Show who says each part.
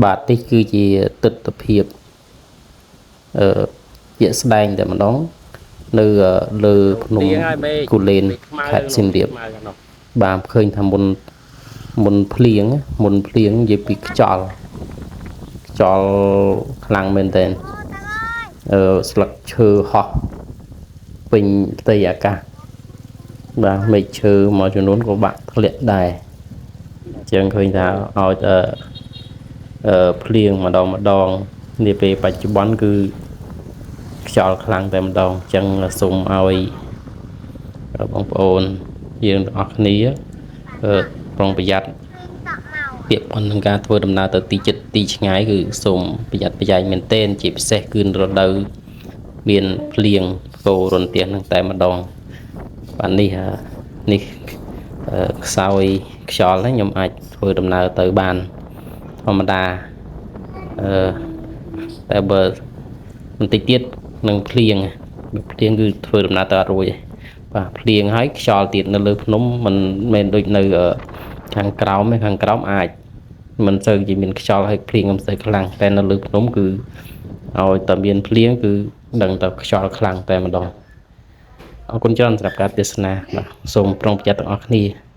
Speaker 1: បាទនេះគឺជាទស្សនភាពអឺជាក់ស្ដែងតែម្ដងនៅលើភ្នំ
Speaker 2: ភ្លៀងហើយមេឃ
Speaker 1: គូលែន
Speaker 2: មេឃខ្មៅ
Speaker 1: ខេត្តសៀមរាប
Speaker 2: ខ្មៅខាងនោះ
Speaker 1: បាទឃើញថាមុនមុនភ្លៀងមុនភ្លៀងនិយាយពីខ្យល់ខ្យល់ខ្លាំងមែនទែនអឺស្លឹកឈើហោះពេញផ្ទៃអាកាសបាទមេឃឈើមួយចំនួនក៏បាក់ធ្លាក់ដែរអញ្ចឹងឃើញថាឲ្យតែអឺភ្លៀងម្ដងម្ដងនាពេលបច្ចុប្បន្នគឺខ្យល់ខ្លាំងតែម្ដងអញ្ចឹងសូមឲ្យបងប្អូនយើងទាំងអស់គ្នាអឺប្រុងប្រយ័ត្ន ពាក្យប៉ុននឹងការធ្វើដំណើរទៅទីជិតទីឆ្ងាយគឺសូមប្រយ័ត្នប្រយែងមែនទែនជាពិសេសគឺរដូវមានភ្លៀងផ្គររន្ទះនឹងតែម្ដងបាទនេះអានេះអឺខ្សោយខ្យល់ហ្នឹងខ្ញុំអាចធ្វើដំណើរទៅបានធម្មតាអឺតែបើបន្តិចទៀតនឹងភ្លៀងបើភ្លៀងគឺធ្វើដំណើរទៅអត់រួចទេបាទភ្លៀងហើយខ្យល់ទៀតនៅលើភ្នំមិនមែនដូចនៅអឺខាងក្រោមទេខាងក្រោមអាច មិនសូវជាមានខ្យល់ហើយភ្លៀងមិនសូវខ្លាំងតែនៅលើភ្នំគឺឲ្យតែមានភ្លៀងគឺដឹងតែខ្យល់ខ្លាំងតែម្ដងអរគុណច្រើនសម្រាប់ការទស្សនាបាទសូមប្រុងប្រយ័ត្នទាំងអស់គ្នា។